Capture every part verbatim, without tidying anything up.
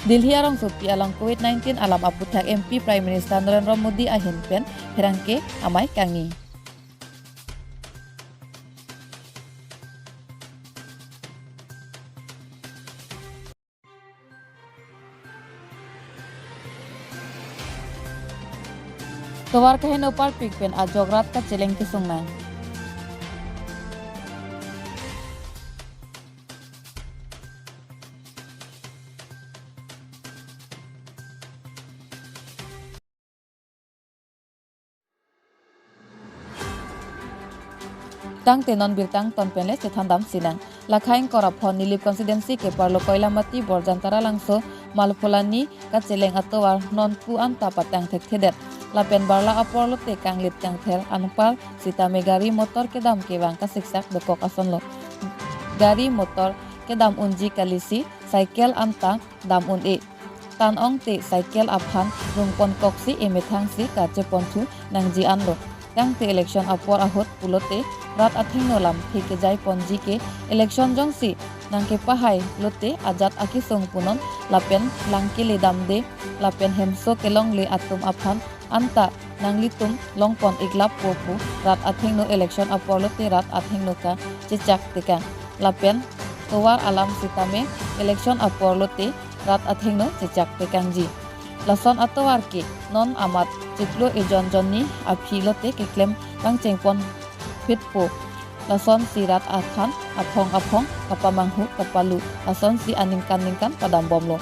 Delhi arongsopi along Covid nineteen alam aputhak M P Prime Minister Narendra Modi ahin pen pherangke amei kangni. Tovar kaheno parpik pen ajok rat kacheleng kesung nang. Tangte non birta angton pen le chethan dam sinang. Lakha ingkoi ra phongo Nilip constituency keparlo Koilamati Borjan Taralangso Malpholani kacheleng atovar non pu anta patang thekthedet. Lapen barla apor lote kanglit kangthel anpar sitame gari motor kedam kevang kasiksak dokok asonlo. Gari motor kedam unji kalisi cycle anta dam un-e. Tan ongte cycle aphan rungpon koksi emethangsi kacheponthu nangji anlo. Tangte election apor ahut pulote rat athengno lamthe kejaiponji ke election jongsi nangkepahai lote ajat akesung punon lapen lang kele damde lapen hemso kelongle atum aphan anta nanglitum longpon iklappo pu rat athengno election apor lote rat athengno kachechak tekang. Lapen tovar alam sitame election apor lote rat athengno chechak tekangji. Lason atovar ke non amat chiklo ejon jonni aphi lote keklem pangchengpon phitpo. Lasonsi rat aphan aphong aphong kapamanghu kapalu. Lasonsi aningkan ningkan padambomlo.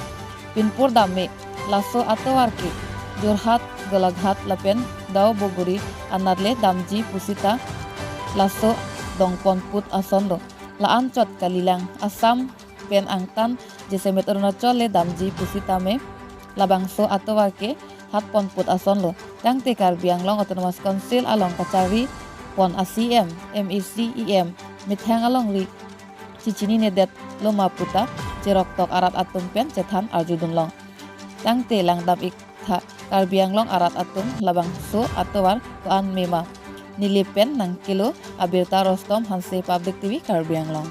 Pinpur dam me laso atovar ke Jorhat, Golaghat lapen Dauboguri anat le damji pusita laso dongpon put asonlo. La-anchot kalilang, Assam pen angtan jasemet Arunachal le damji pusitame labangso atovar ke hatpon put asonlo. Tangte Karbi Anglong Autonomous Council along kacharipon a-C M, M A C, E M methang alongri chechinine detlo ma puta cheroktok arat atum pen chethan arjudunlong. Tangte langdam ik tha Karbi Anglong arat atum labangso atovar ko-an me ma. Nilip pen nangkelo abirta Rostom Hanse, Public T V Karbi Anglong.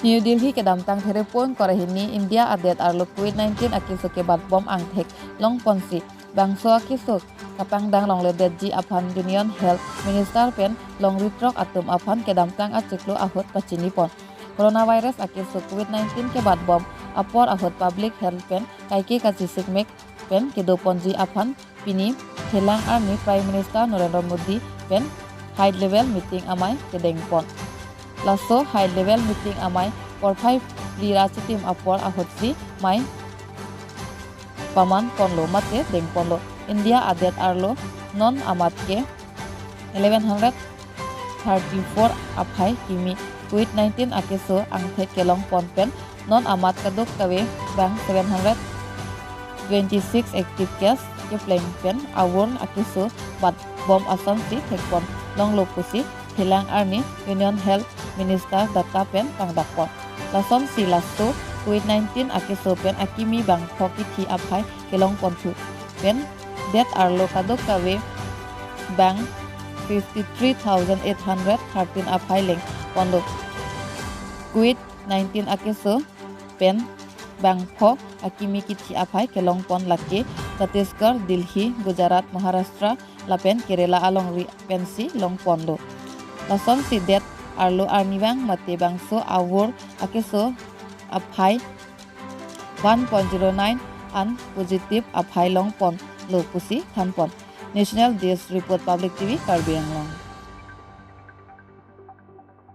New Delhi, kedamtang Therepoin Kora hini India adet arlo Covid nineteen akeso kebatbom angthek longponsi bangso akeso kapangdang longledetji aphan Union Health Minister pen longri throk atum aphan kedamtang achiklo ahut pachinipon. Coronavirus akeso Covid nineteen kebatbom apor ahut public health pen kaike kachisikmek pen kedoponji aphan pini Thelang arni Prime Minister Narendra Modi pen high level meeting amei kedengpon. Laso high level meeting amei porphai phli ra chitim apor ahutsi mei pamanponlo mate dengponlo. India adet arlo non amat ke eleven hundred thirty-four aphai kimi Covid nineteen akeso angthek kelongpon pen non amat kadokave bang seven hundred twenty-six active case kepleng pen avur akeso batbom asonsi thekpon longlo pusi Thelang arni Union Health Minister data pen pangdakpon. Lasonsi laso Covid nineteen akeso pen akimi bangpho kithi aphai kelongponthu pen det arlo kadokave bang fifty-three thousand eight hundred thirteen aphai lengponlo. Covid nineteen akeso pen bangpho akimi kithi aphai kelongpon lake Chhattisgarh, Delhi, Gujarat, Maharashtra lapen Kerala alongri pensi longponlo. Lasonsi det arlo arnivang mate bangso avur akeso aphai one point zero nine an positive aphai longponlo pusi thanpon. National Desk Report, Public T V Karbi Anglong.